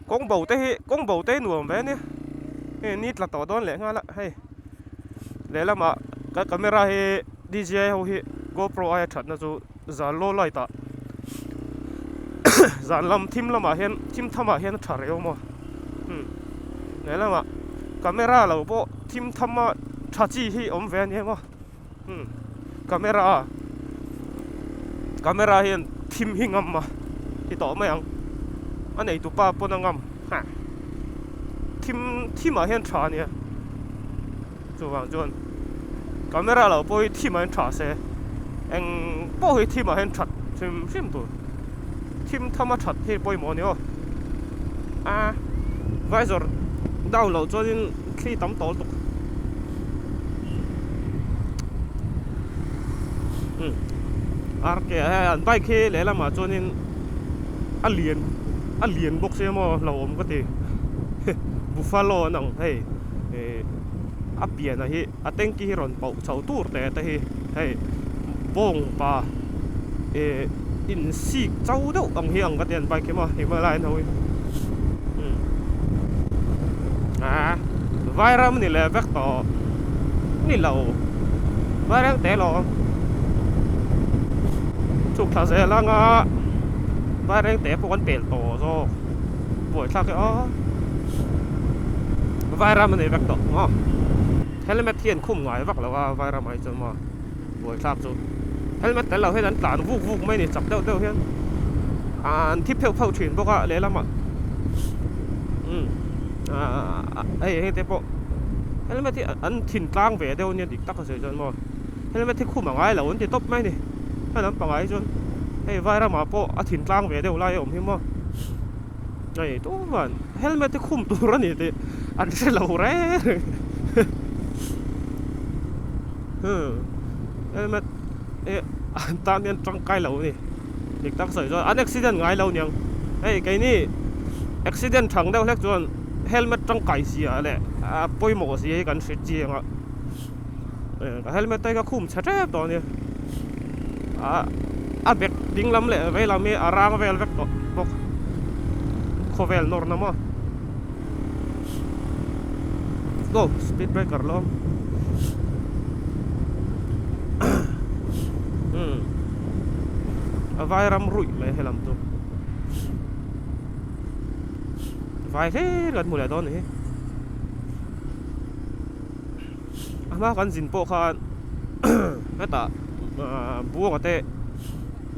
Kawng bo te hi kawng bo te hi nuam ve ania hei ni tla tawh dawn leh nghal a hei lehlamah ka camera hi D_J_I ho hi GoPro aia thatna chu zan low light ah zan lam thim lamah hian thim tham ah hian a tha reh awm a umm lehlamah camera lo pawh thim tham a tha chi hi awm ve ania maw umm camera camera hian thim hi ngam a ti tawh mai ang a neitu pa pawn a ngam ha thim thim ah hian tha ania chuvang chuan camera lo pawh hi thim ah hian tha se eng pawh hi thim ah hian that hrim hrim tur thim tham a that hi pawimawh a ni aw a visor down loh chuanin thli tam tawh lutuk umm RK hei an bike hi lehlamah chuanin a lian a lian bawk sia maw hlauhawm ka ti buffalo an ang hei ih a pianah hi a tanky hi rawn pauh chho tur te te hi hei bawng pa ih insik chau deuh ang hi ang ka ti an bike hi maw Himalayan ho hi umm ah vairam ni leh vek tawh ni lo vaireng te lo chhuk thla zel anga vaireng te pawh kan pel tawh zawk buaithlak hi aw. Vairam a nei vek tawh maw helmet hi an khum ngai vak lo a vairam ah hi chuan maw buaithlak chu helmet tel lo hian an tlan vuk vuk mai a ni chak deuh deuh hian an thi pheuh pheuh thin bawk a lehlamah umm ahh hei heng te pawh helmet hi an thin tlang ve deuh ania dik tak a sawi chuan maw helmet hi khum a ngai lo an ti tawp mai a ni a lampangah hi chuan hei vairamah pawh a thin tlang ve deuh lai a awm hi maw. Hei tuman helmet hi khum tur a ni tih an hre lo reng reng helmet hi an tan hian tangkai lo a ni dik tak sawi chuan an accident ngai lo aniang hei keini accident thang deuh hlek chuan helmet tangkai zia leh a pawimawh zia hi kan hre chiang a helmet te hi ka khum chhe tep tawh a nia ah a bag ding lam leh vei lam hi a rang vel vek tawh bawk khawvel nawr na maw go speed breaker lo umm a vai ram ruih mai helam chu vai hlir kan hmu leh dawn a ni hi. A hma kan zin pawh khan hetah buanga te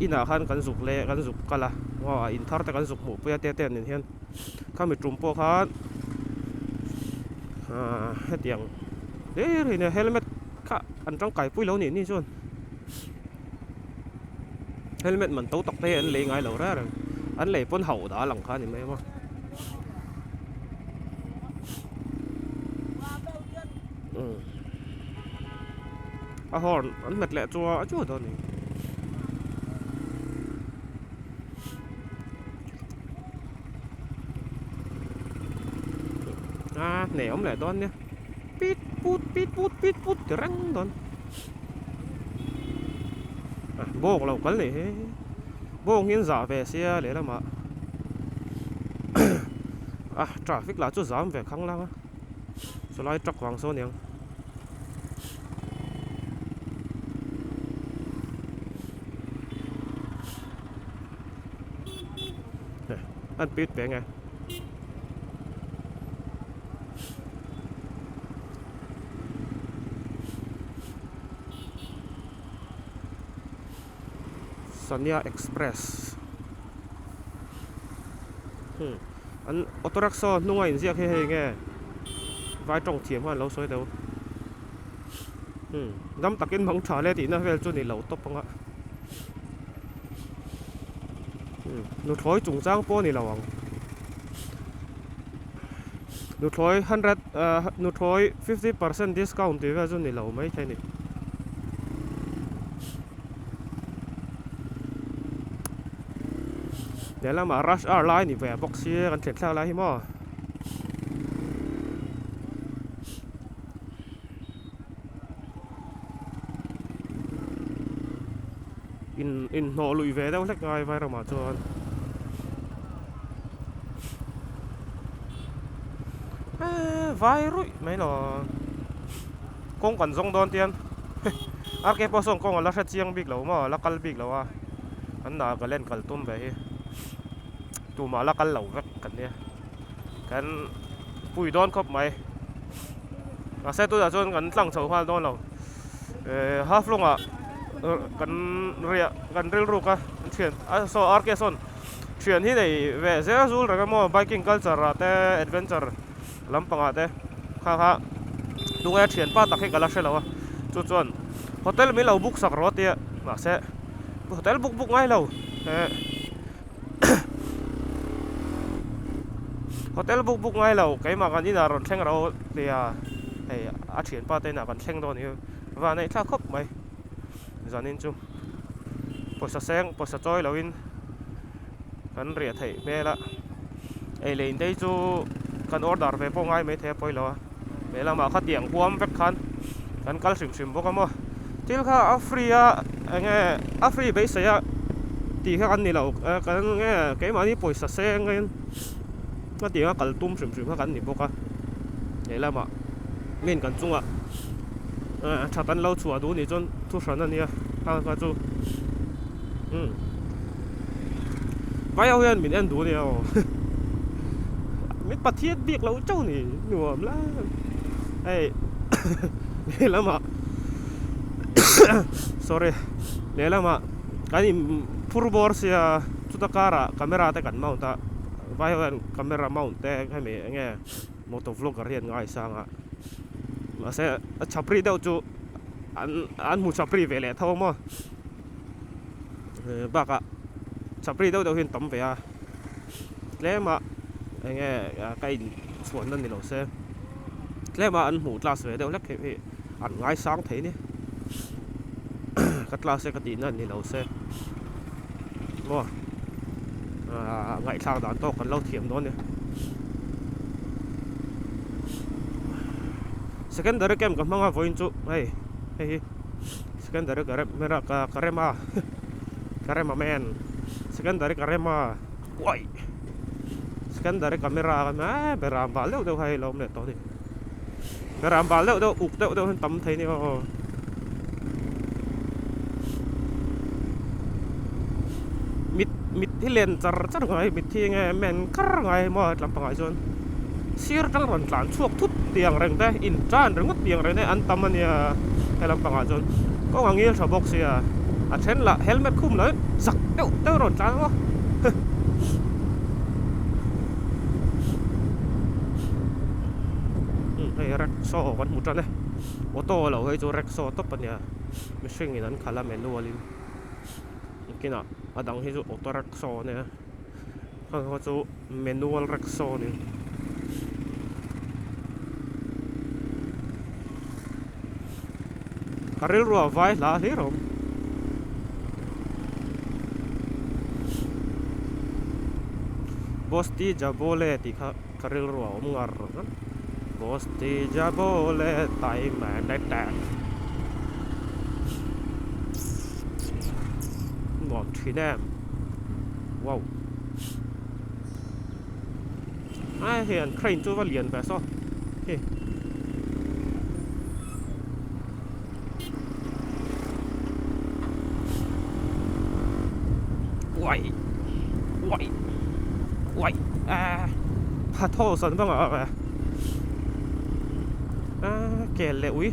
inah khan kan zuk leh kan zuk kal a aw in thar te kan zuk hmuh pui a te te nen hian khami tum pawh khan ahh hetiang hlir hi nia helmet kha an tangkai pui lo nih ni chuan helmet man to tak te hi an lei ngai lo reng reng an lei pawn hauh dah lang kha a ni mai a. A horn an hmet leh chu a chu dawn a ni. A hneh awm leh dawn nia pit put pit put pit put ti reng dawn a bawng lo kal nih hi bawng hi an zah ve sia lehlamah. A traffic lah chu zam ve khang lang a chulai truck vang sawn aniang an pit ve nge Sania Express. Hmm an auto rickshaw hnunga inziak hi hei nge vai tawng thiam khan lo sawi deuh hmm dam takin mang tha le tihna vel chu ni lo tawp ang a hmm nuthlawi chungchang pawh a ni lo ang nuthlawi hundred ah nuthlawi 50% discount tih vel chu ni lo maithei a ni. Lehlamah rush hour lai a ni ve bawk sia kan thlen thlak lai hi maw. In inhnawh luih ve deuh hlek ngai vai ramah chuan. Vai ruih mai lo kawng kan zawng dawn tian RK pawh sawn kawng a la hre chiang bik lo maw a la kal bik lo a an Nagaland kal tum ve hi tumah la kal lo vek kan nia kan pui dawn khawp mai mahse tunah chuan kan tlang chho nghal dawn lo Haflong ah kan riah kan rilruk a thian saw RK sawn thian hi nei ve zel zul reng a maw biking culture ah te adventure lampang ah te kha kha tunge thianpa tak hi ka la hre lo a chu chuan hotel min lo book sak rawh a tia mahse hotel book book ngai lo eh hotel book book ngai lo keimah kan inah rawn thleng rawh tia hei a thianpa te inah kan thleng dawn hi van neih thlak khawp mai zanin chu pawisa seng pawisa chawi loin kan riah theih hmel a ei leh in te hi chu kan order ve pawh ngai maithei a pawilo a lehlamah khatiang huam vek khan kan kal hrim hrim bawk a maw thil kha a free a eng nge a free beisei a tih kha kan ni lo kan nge keimahni pawisa seng in khatianga kal tum hrim hrim kha kan ni bawk a lehlamah min kan chungah that an lo chhuah duh nih chuan thu hran a nia kha kha chu umm vai ho hian min en duh a nia aw min pathian bik lo chauh ni nuam la hei lehlamah sorry lehlamah kan in phur bawr sia chuta karah camera te kan mount a vai ho hian camera mount te hemi eng nge. Moto vlogger hi an ngaisang a mahse a chhapri deuh chu an an hmu chhapri ve leh tho maw bakah chhapri deuh deuh hi an tam ve a tlem a eng nge ka in chhuan na ni lo se tlem a an hmuh class ve deuh hlek hi an ngaisang thei a ni ka class e ka tih na ni lo se maw ahh ngaihthlak dan tawk kan lo thiam dawn a ni secondary camp ka hmang a vawiin chu hei hei hi secondary ka rem ka ka rem a ka rem a man secondary ka rem a uaih secondary camera ka hmang a beram bal deuh deuh kha hei a lo awm leh tawh a ni beram bal deuh deuh uk deuh deuh hi an tam thei a ni aw. Mit mit hi len char char ngai mit hi enge men kar ngai maw hetlam pangah chuan sir tang rawn tlan chhuak thut tiang reng te in tan ringawt tiang reng te an tam a nia helam pangah chuan kawng a ngil tha bawk sia a then lah helmet khum lo in zak deuh deuh rawn tlan maw hei rickshaw kan hmu tan e. Auto lo hei chu rickshaw tawp a nia mihring in an khalh a manual in kinah a dang hi chu auto rickshaw a nia heng ho chu manual rickshaw a ni. Ka rilru a vai hla hlir a awm. Bosti Jabole tih kha ka rilru a awm ngar ngar. Bosti Jabole time and attack. Nuam thin em. Wow. Ai hei an crane chu va lian ve saw hei. Uai uai uai a pha thaw san vang a a kel leh ui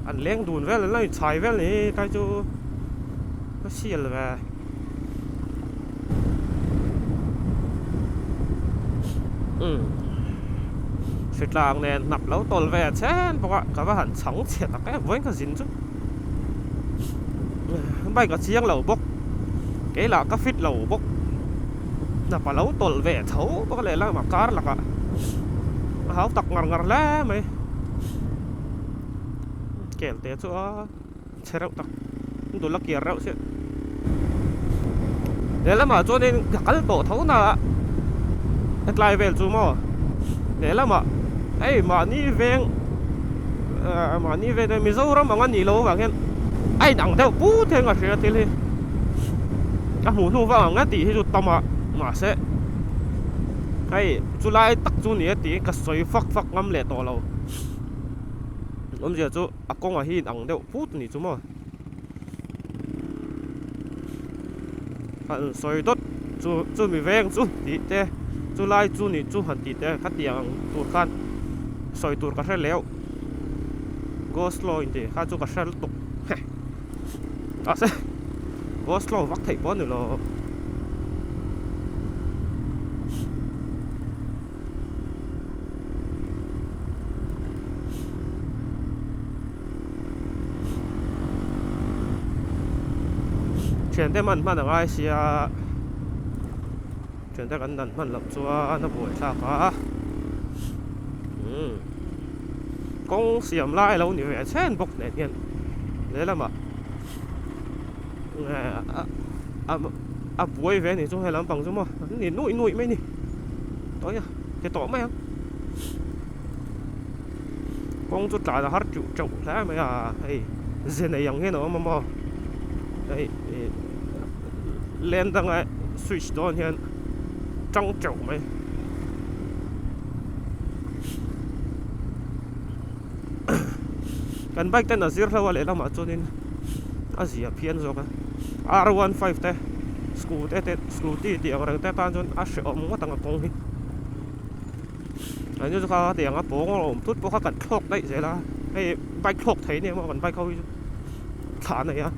an leng dun vel an lo inchhai vel ni kai chu a sial ve. Umm hritlang nen hnap lo tawl ve chen bawk a ka va han chhang chhe tak em vawiin ka zin chu bike a chiang lo bawk kei lah ka fit lo bawk hnap a lo tawlh ve tho bawk a lehlam ah kar lakah a hau tak ngar ngar hle mai kel te chu a. Chhe reuh tak dul a kiar reuh chiah lehlamah chuanin ka kal tawh tho na a hetlai vel chu maw lehlamah hei mahni veng ah mahni veng te Mizoram ang a nih loh avang hian a inang deuh put hian ka hria thil hi a hmuh hnu vang ang a tih hi chu tam a mahse. Hei chulai tak chu ni a tiin ka sawi fak fak ngam leh tawh lo. Awmzia chu a kawngah hi inang deuh phut a nih chu maw. Han sawi dawt chu chumi veng chu tih te chulai chu nih chu han tih te khatiang ang tur khan sawi tur ka hre leuh. Go slow intih kha chu ka hre lutuk. Mahse go slow vak theih pawh a ni lo. Thiante man hman a ngai sia thiante kan dan hman loh chuan a buaithlak a umm kawng siam lai a lo ni ve chhen bawk nen hian lehlamah a buai ve a ni chu he lampang chu maw an ni nuih nuih mai a ni tawih a ti tawh mai ang. Kawng chu tlan a har teuh teuh hle mai a hei ze nei ang hian a awm a maw hei ih lane danga switch dawn hian tang teuh mai. Kan bike ten a zir hlo a lehlamah chuanin a zia phian zawk a R 15 te scooty te scooty tih ang reng te tan chuan a hrehawm ngawt ang a kawng hi. An chu kha tiang a pawng a awm thut pawh kha kan thlawk daih zel a hei bike thlawk thei ania maw kan bike ho hi chu thla a nei a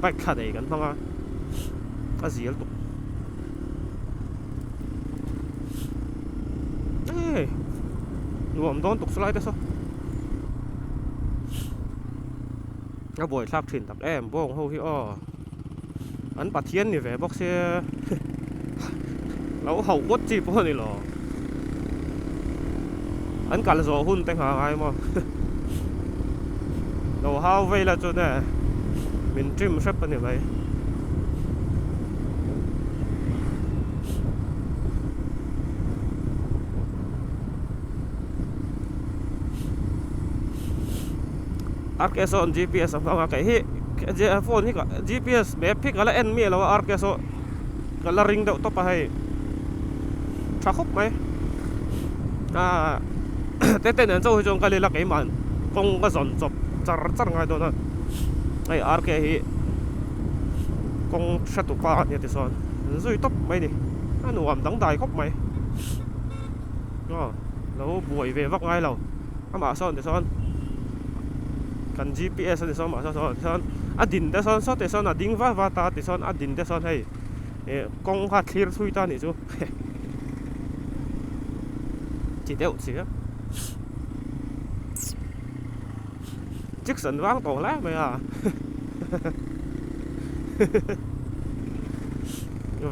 bike thla nei kan hmang a a zial tuk e nuam dawn tuk chu lai te saw a buaithlak thin tak em bawng ho hi aw. An Pathian ni ve bawk sia lo hauh ngawt chi pawh a ni lo. An kal zawh hun te nghah ngai maw. Lo hau vei la chuan e min trim hrep a ni mai. RK sawn GPS a hmang a kei hi phone hi GPS map hi ka la en miah lo a RK saw ka la ring deuh tawp a hei tha khawp mai ah tete nen chauh hi chuan ka lil a keimah kawng ka zawn chawp char char ngai dawn a hei RK hi kawng hre tu pa a nia tichuan zui tawp mai a ni a nuam dangdai khawp mai aw lo buai ve vak ngai lo. Amah sawn tichuan kan GPS a ni sawn amah sawn tichuan a din te sawn sawtah sawn a ding va va ta tichuan a din te sawn hei ih kawng kha thlir thui ta a nih chu ti deuh chiah chicks an vang tawh hle mai a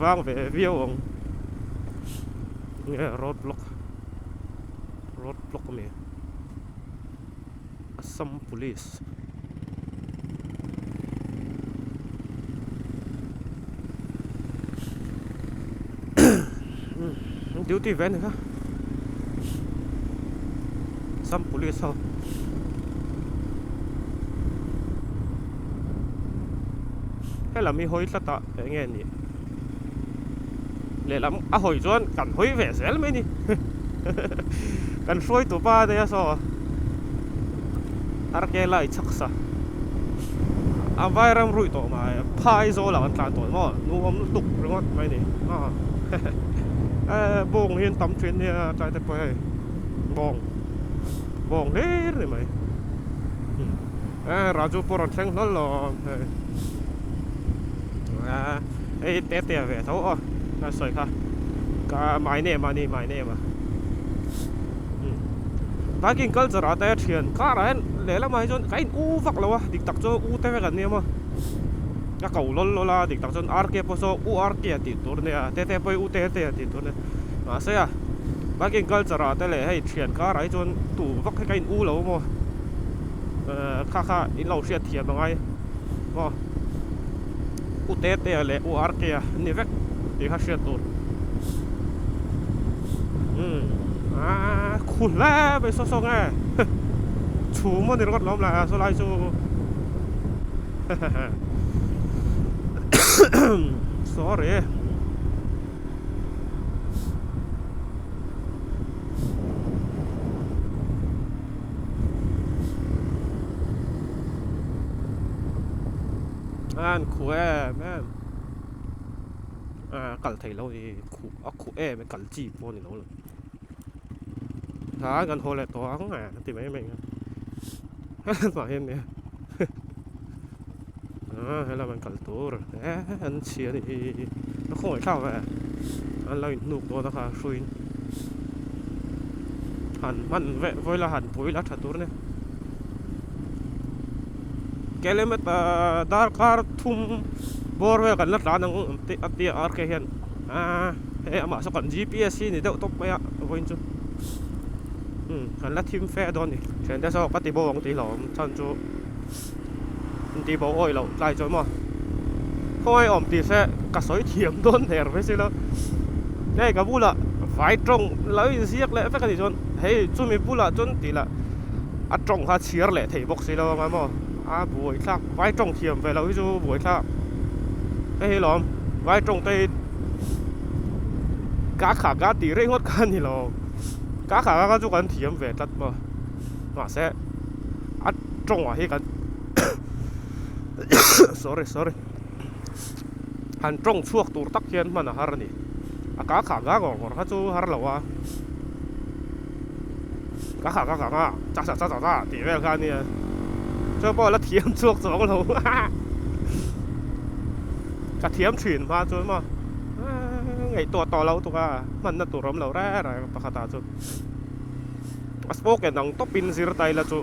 vang ve viau ang nge road block. Road block a ni Assam police duty ve a ni kha Assam police ho helam hi hawi tlat a eng nge ni. Lehlam a hawi chuan kan hawi ve zel mai ni. Kan hruai tu pa ania saw RK lai chhak sa. A vai ram ruih tawh mai phai zawl ah kan tlan tawh maw nuam lutuk ringawt mai ni. E bawng hi an tam thin nia tlai te pawh hei bawng bawng hlir ni mai. E Raju pawh rawn thleng hlawl lo hei. Hei te te ve tho aw ka sawi kha ka my name a ni my name a biking culture ah te thian car ah hian lehlamah hi chuan ka in u vak lo a dik tak chuan u te vek an nia maw ka ko lawl lawl a dik tak chuan RK pawh saw u RK a tih tur ania te te pawh hi u te te a tih tur ania mahse a biking culture ah te leh hei thian car ah hi chuan tu vak hi ka in u lo maw kha kha in lo hriat thiam angai maw. U Tetea leh U Rk-a an ni vek tih kha hriat tur. Umm aaa khu hle mai saw saw nge chhum a ni ringawt lawm la saw lai chu sorry. An khuh em em a kal thei lo ni khuh a khuh em kal chi pawh a ni lo lo khan kan haw leh tawh ang a ti mai mai a hah hian nia ah helai an kal tur e an chhia a nih hi a khawngaih thlak ve an lo inhnuk dawn a kha hruiin han hman veh vawi la han pui la tha tur a nia. Kilometer darkar thum bawr vel kan la tlan ang a ti a RK hian aaa hei amah saw kan GPS hi ni deuh tawp mai a vawiin chu umm kan la thim fe dawn a ni thiante saw ka ti bo ang tih hlauhawm chhan chu an ti bo awih loh tlai chuan maw khawngaih awm tih se ka sawi thiam dawn der mai silo hei ka bulah vai tawng lo inziak leh vek a nih chuan hei chumi bulah chuan tih lah. A tawng kha a chhiar leh thei bawk si lo anga maw a buai thlak vai tawng thiam ve loh hi chu buai thlak hei hi lawm vai tawng te hi ka kha ka tih reng ngawt kha a ni lo ka kha kha chu kan thiam ve tlat maw mahse a tawngah hi kan sorry sorry han tawng chhuak tur tak hian hman a har a ni a ka kha ka ngawr ngawr kha chu har lo a. Ka kha ka kha nga cha cha cha cha cha tih vel kha ania chu pawh la thiam chhuak chuang lo ka thiam thin hma chuan maw ngaihtuah tawh lo tuk a hmanna tur awm lo reng reng pakhat ah chuan a spoken ang tawp in zir ta ila chu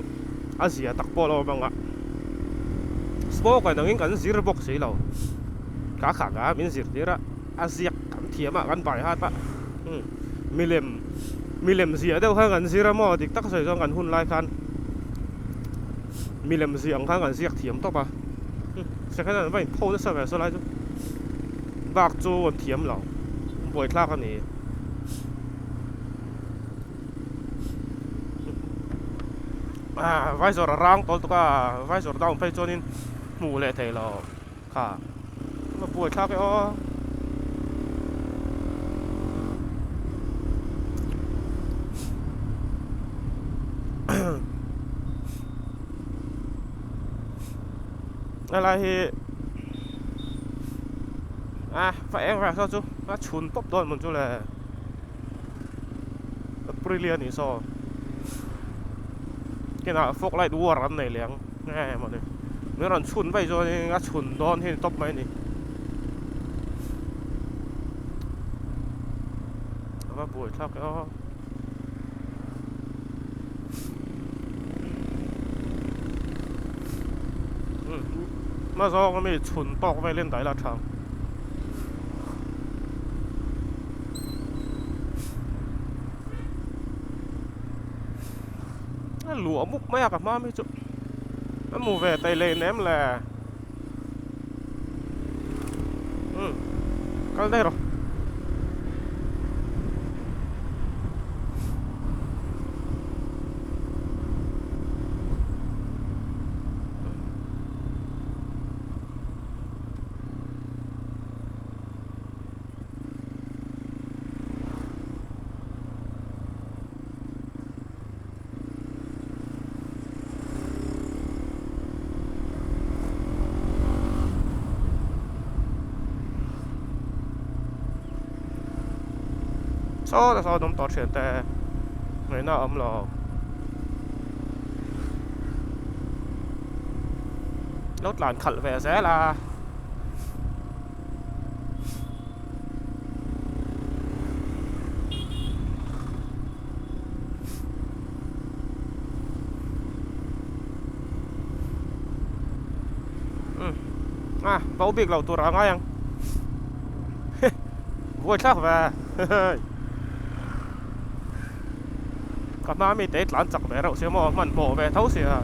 a zia tak pawh a lo awm ang a spoken angin kan zir bawk si lo ka kha ka min zirtir a a ziak kan thiam a kan bai hat a. Milem milem ziah deuh khan kan zir a maw dik tak sawi chuan kan hun lai khan milem ziah ang khan kan ziak thiam tawp a second hand an va inpho nasa ve saw lai chu bak chu an thiam lo buaithlak a ni. Visor a rang tawl tuk a visor down phei chuanin hmuh leh thei lo. Kha a buai thlak e aw. Helai hi a va eng rah saw chu a chhun pawp dawn mawn chu le Aprilia a nih saw kinah fog light war an nei leh ang. Nge mawni min rawn chhun vaih chuanin a chhun dawn hi a ni tawp mai a ni. A va buai thlak e aw. Hma zawng ami chhun tawk velin daih la tha ang. A luah mup mai a ka hma mi chu a mu ve tai lei nem le umm kal daih rawh. Saw ta saw an awm tawh thian te ngaihna a awm lo lo tlan khalh ve zel a. A bo bik lo tur a ngai ang buai thlak ve ka hma mi te tlan chak ve reuh sia maw hmanhmawh ve tho sia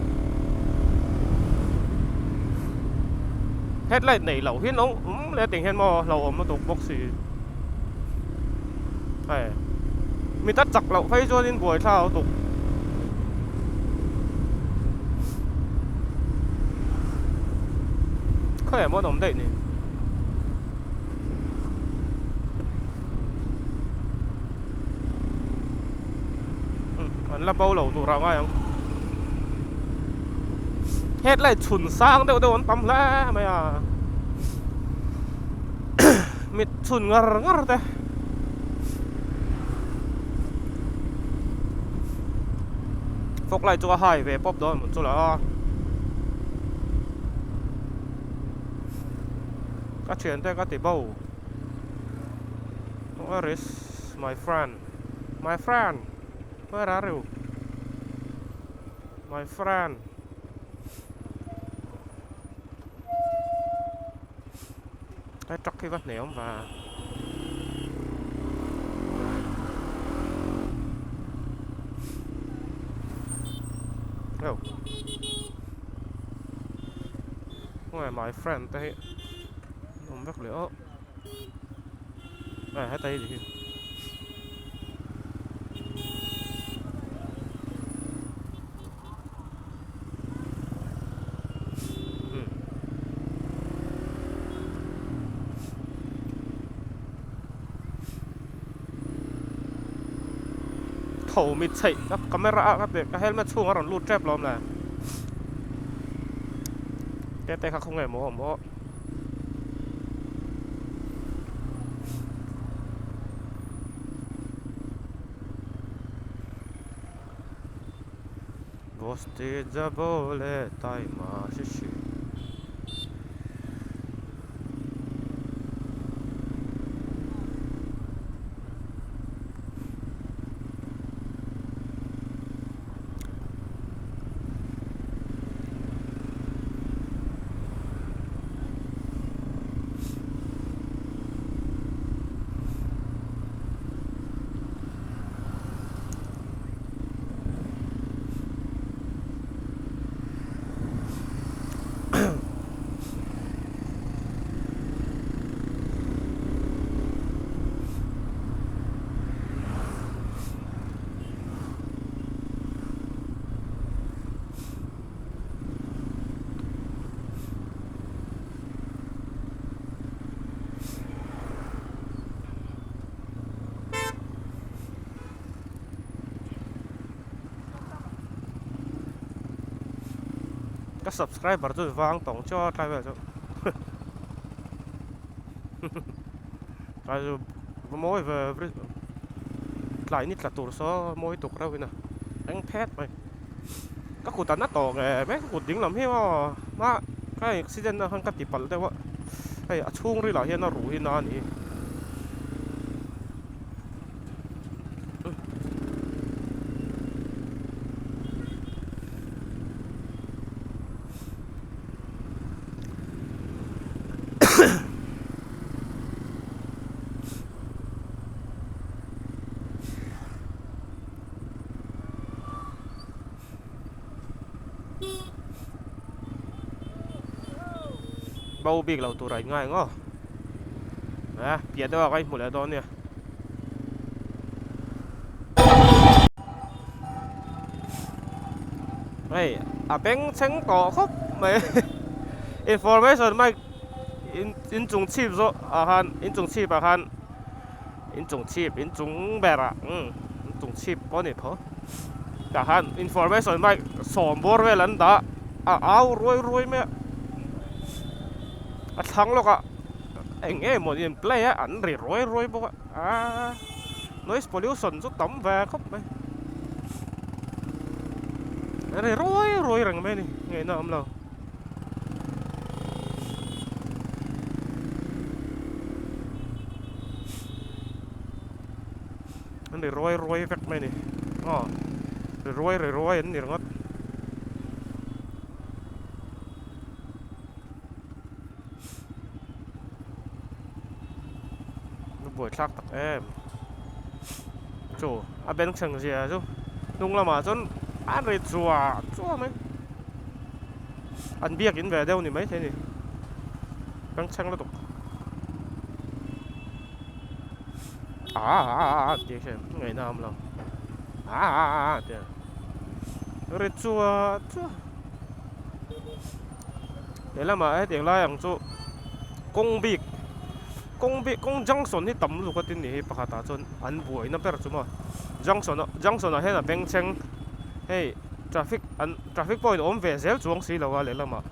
headlight nei loh hi an awm leh ting hian maw hlauhawm lutuk bawk si. Hei mi ta chak loh phei chuanin buai thla a tuk khawiah maw an awm daih ni an la bo lo tur ah ngai ang headlight chhun sang deuh deuh an tam hle mai a. Mit chhun ngar ngar te. Fog light chu a hai ve pawp dawn chu la a. Ka thiante ka ti bo. Where is my friend? My friend! Where are you? My friend! Cái truck khi vắt nẻo và Oh. Where my friend te hi awm vek leh aw. À heta hi hi. Tho mit chheih ka camera ah ka ka helmet chhung a rawn lut tep lawm le te te kha khawnge maw awm aw. Bosti jabole taima hri hri. Ka subscriber chu vang tawng chaw tlai vel chu tlai chu va mawi ve tlai ni tla tur saw mawi tuk reuh in a eng phet mai ka kut a na tawh nge mai ka kut ding lam hi maw hma ka accident na khan ka ti palh deuh a hei a chhungril ah hian a ruh hi na a ni. Bo bik lo tur a inngai ang aw a piah deuh ah ka inhmu leh dawn nia. Hei a bengchheng tawh khawp mai information mic in inchung chhip zawh ah khan inchung chhip ah khan inchung chhip inchung ber ah umm inchung chhip pawh a ni tho tah khan information mic sawm bawr vel an dah a au ruai ruai mai a a thlang lawk ah eng nge maw ni an play a an ri ruai ruai bawk a aaa noise pollution chu tam ve khawp mai an ri ruai ruai reng mai a ni ngaihna a awm lo. An ri ruai ruai vek mai a ni aw ri ruai ri ruai an ni ringawt. A buaithlak tak em chu a bengchheng zia chu hnung lamah chuan a ri chua chua mai an biakin ve deuh ni maithei a ni bengchheng lutuk aaa tih a hriat ngaihna a awm lo aaa tih a ri chua chua. He lamah hetiang lai ang chu kawng bik kawng bik kawng junction hi tam lutuk a tin ni hi pakhatah chuan an buaina ber chu maw junction ah junction ah hian a bengchheng hei traffic an traffic pawhin a awm ve zel chuang si lo a lehlamah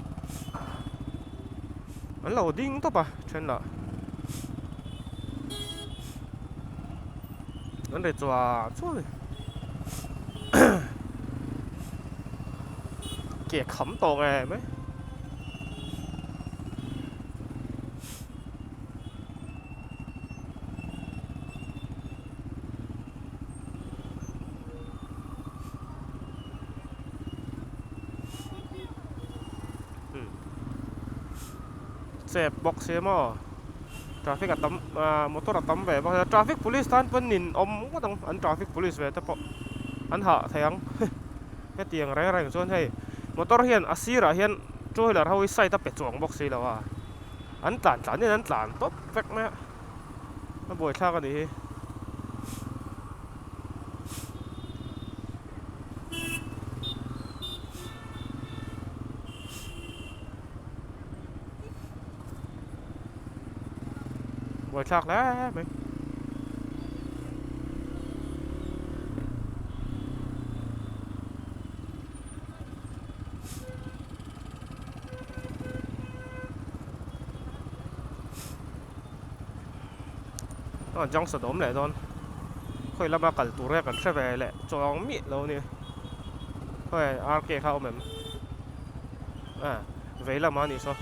an lo ding tawp a then lah. An ri chuah chuah a ni. Ke kham tawh nge mai. Chep bawk si maw traffic a tam ah motor a tam ve bawk a traffic police tan pawn nin awm ngawt ang an traffic police ve te pawh an hah thei ang hetiang reng reng chuan hei motor hian a sirah hian two wheeler ho hi side a pe chuang bawk si lo a an tlan tlan in an tlan tawp vek mai a a buaithlak a nih hi. Buaithlak hle mai. Aw junction a awm leh dawn khawi lama kal tur nge kan hre ve leh chuang miah lo a ni khawi RK kha a awm em ah vei lamah a nih saw.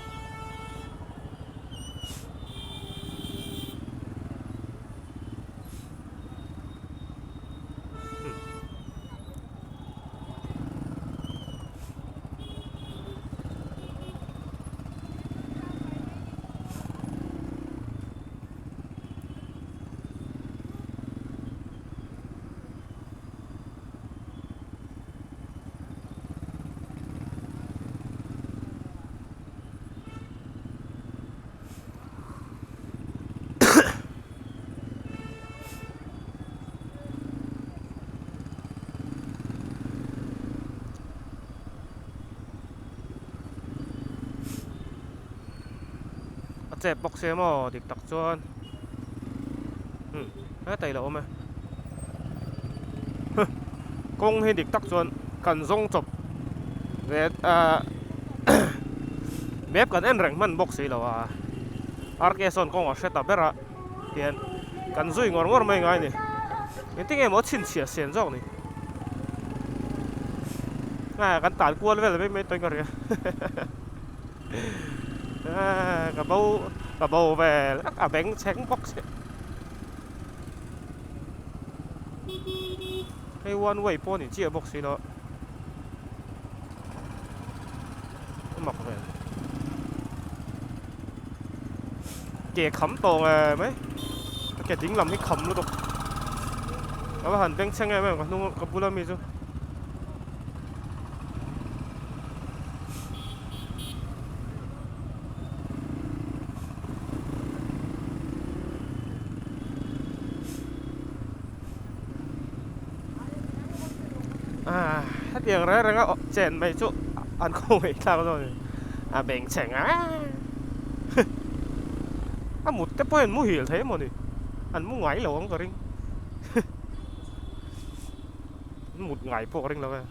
A chep bawk sia maw dik tak chuan umm hetah ilo awm e huh kawng hi dik tak chuan kan zawng chawp ve ahh map kan en reng hman bawk si lo a RK sawn kawng a hre ta ber a hian kan zui ngawr ngawr mai ngai a ni engtin nge maw a chhinchhiah sian zawk ni ah kan tal kual vel mai mai tawhin ka ria ah ka bo ka bo vel a beng chheng bawk si hei one way pawh a ni chiah bawk si lo a mak ve ke kham tawh nge mai a ke ding lam hi kham lutuk a va han beng chheng em em ka hnung ka bula mi chu. Ah hetiang reng reng a chen mai chu an khawngaih thlak zawk a ni a bengchheng a a mut te pawh hian muhil thei emaw ni an mu ngai lo ang ka ring an mut ngai pawh ka ring lo e.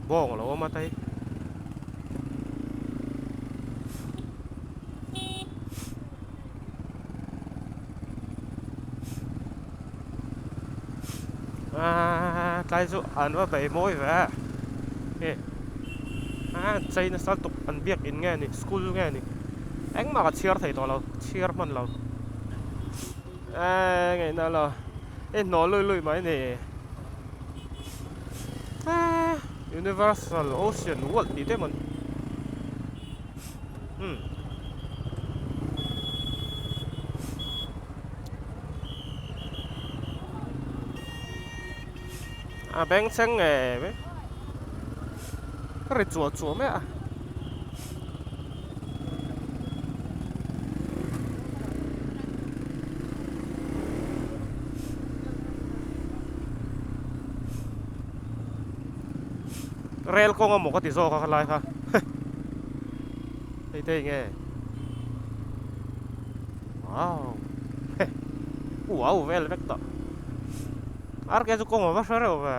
Bawng a lo awm a ta hi. Aaa tlai chu an va bei mawi ve a hei a chei nasa lutuk an biakin nge ni school nge ni engmah ka chhiar thei tawh lo chhiar hman lo eee ngaihna lo hei hnawh lui lui mai ni eee universal ocean world tih te maw ni umm. A bengchheng nge mai ka ri chuah chuah mai a. Rel kawng a maw ka ti zawk a khalai kha hei te eng nge wow. uau vel vek tawh. Rk chu kawng a va hre reuh ve.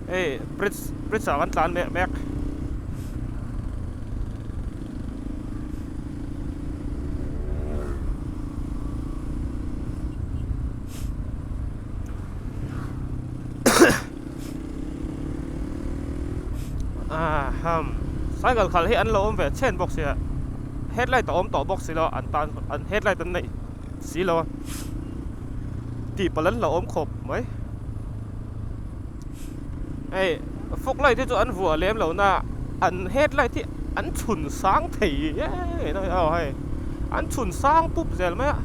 Hei bridge bridge ah kan tlan mek mek. Aham cycle khalh hi an lo awm ve chhen bawk sia headlight a awm tawh bawk si lo an tan an headlight an neih si lo a tih palh an lo awm khawp mai hei fog light hi chu an vuah lem lo na an headlight hi an chhun sang thei aw hei an chhun sang pup zel mai a.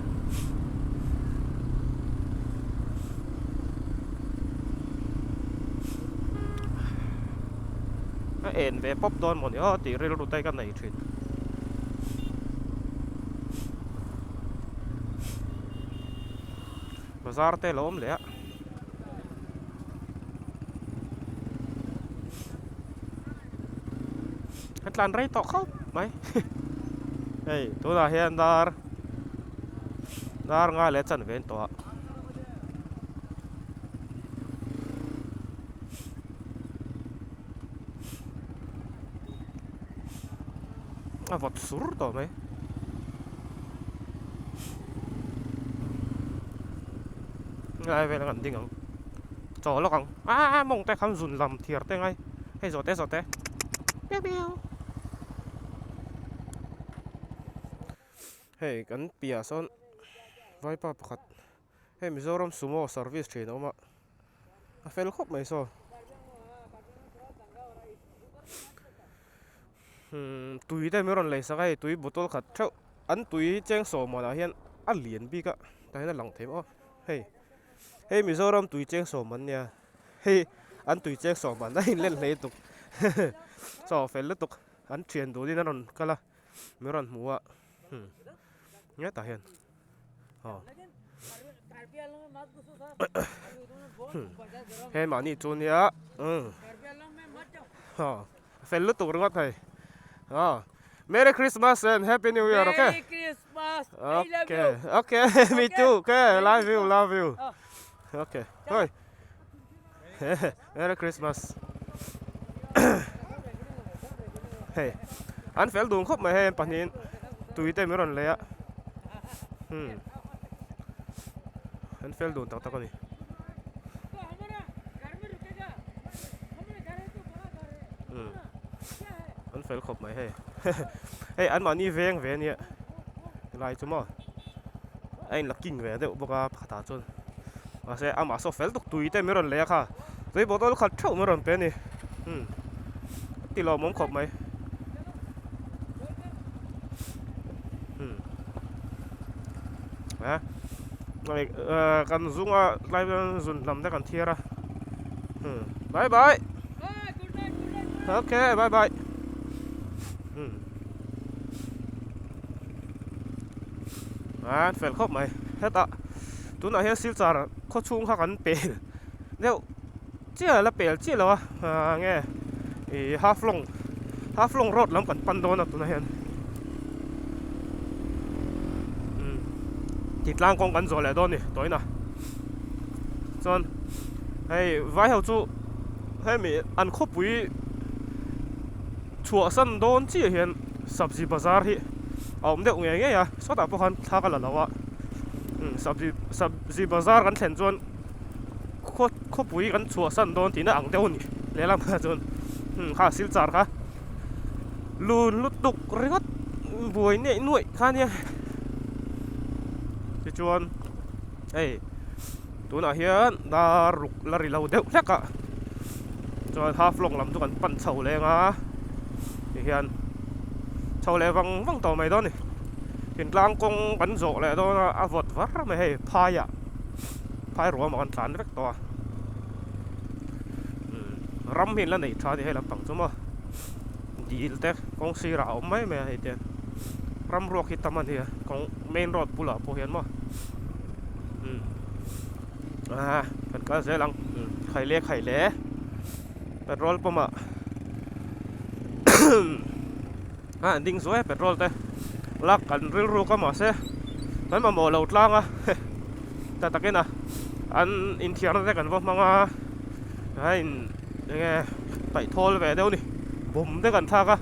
A en ve pawp dawn mawni aw tih rilru te ka nei thin. Bazar te lo awm leh a. Ka tlan rei tawh khawp mai hei tunah hian dar dar nga leh chanve an tawh a. A vawt sur tawh mai. Ngai vel ang an ding ang. Chaw lawk ang a mawng te khan zun lam thiar te ngai hei zawh te zawh te miau miau hei kan piah sawn vaipa pakhat hei Mizoram sumo service thin a awm a a fel khawp mai saw umm tui te min rawn lei sak a hei tui bottle khat theuh an tui cheng sawm ah hian a lian bik a tah hian a lang thei maw hei. Hei Mizoram tui cheng sawm an nia, hei an tui cheng sawm an a inlen hle tuk chaw fel lutuk an thian duhin an rawn kal a min rawn hmu a hmm hetah hian aw hei mahni chu nia umm aw fel lutuk ringawt hei aw Merry Christmas and Happy New Year okay. Merry Christmas. I love Okay, you. okay, me too. Okay, love you, love you. Oh. Okay, hoi. Merry Christmas. Hei, an fel dun khawp mai hei an pahnihin tui te min rawn lei a. Hmm. An fel dun tak tak a ni. Hmm. An fel khawp mai hei. Hei an mahni veng ve ania helai chu maw a in la king ve deuh bawk a pakhatah chuan mahse amah saw fel tuk tui te min rawn lei a kha tui bottle khat theuh min rawn pe a ni umm a ti lawmawm khawp mai umm a kan zunga tlai zun lam te kan thiar a umm bye bye. Okay, bye bye. Hmm. An fel khawp mai. Hetah tunah hian Silchar khaw chhung kha kan pel deuh chiah la pel chiah lo a ah nge ih Haflong Haflong road lam kan pan dawn a tunah hian. Hmm. Titlang kawng kan zawh leh dawn a ni tawina. Chuan hei vai ho chu hemi an khawpui chhuahsan dawn chiah hian sabzi bazar hi a awm deuh ngei ngei a sawtah pawh khan thla ka la lo a sabzi sabzi bazar kan thlen chuan khaw khawpui kan chhuahsan dawn tihna ang deuh a ni lehlamah chuan kha silchar kha lun lutuk ringawt buai nuaih nuaih kha ania tichuan hei. Tunah hian dar ruk la ri lo deuh hlek a, chuan half long lam chu kan pan chho leng a, tihian chho leh vang vang tawh mai dawn a ni. Thingtlang kawng kan zawh leh dawn a, a vawt var mai hei phaiah phai ruamah kan tlan vek tawh a. Ram hi an la nei tha a ni hei lampang chu maw dil te kawng sirah a awm mai mai a hei te ram ruak hi tam a ni a kawng main road bulah pawh hian maw umm ah kan kal zel ang khaile khaile petrol pump ah a an ding zuai a petrol te lak kan rilru ka mahse kan mamawh lo tlang a ta takin a an inthiarna te kan va hmang a a in enge paih thawl ve deuh a ni bawm te kan thlak a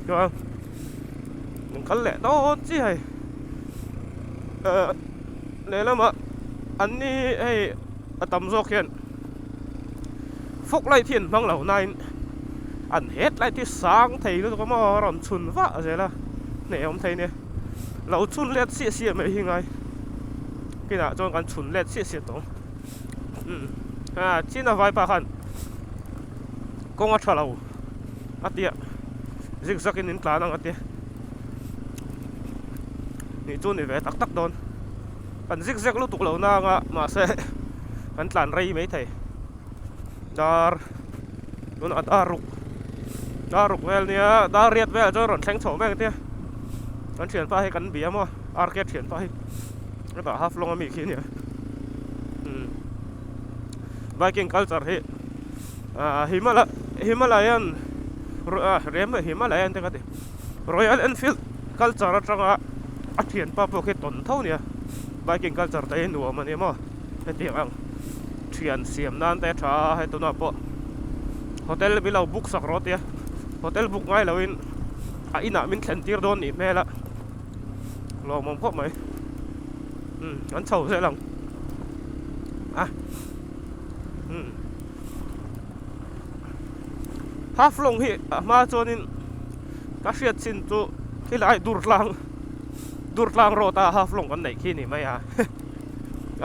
chuan an kal leh dawn chiah hei ehh lehlamah an ni hei a tam zawk hian fog light hi an hmang lo nain an headlight hi sang thei lutuk a maw a rawn chhun vah zel a hneh awm thei nia lo chhun let siah siah mai hi ngai kinah chuan kan chhun let siah siah tawh ang umm a china vaipa khan kawng a tha lo a tia zigzag in in tlan ang a tia nih chu ni ve tak tak dawn. Kan zig zag lutuk lo na anga mahse kan tlan rei mai thei dar tunah dar ruk dar ruk vel nia dar riat velah chuan rawn thleng chho mek ania kan thianpa hi kan bia maw RK thianpa hi hetah half long ami khi ania umm biking culture hi ah himala himalayan ah rem himalayan te ka ti. Royal Enfield culture atanga a thianpa pawh khi tawn tho nia biking culture te hi nuam a ni maw hetiang ang thian siam nan te a tha a hei tunah pawh hotel min lo book sak rawh tia hotel book ngai loin a inah min thlen tir dawn nih hmel a lawmawm khawp mai umm an chho zel ang a umm. Half long hi a hma chuanin ka hriat chin chu khilai dur tlang dur tlang road a half long kan neih khi ni mai a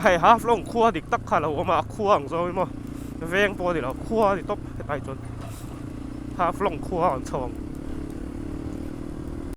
hei half long khua dik tak kha a lo awm a a khua ang zawng emaw veng pawh a ni lo khua a ni tawp hetlai chuan half long khua an chho ang.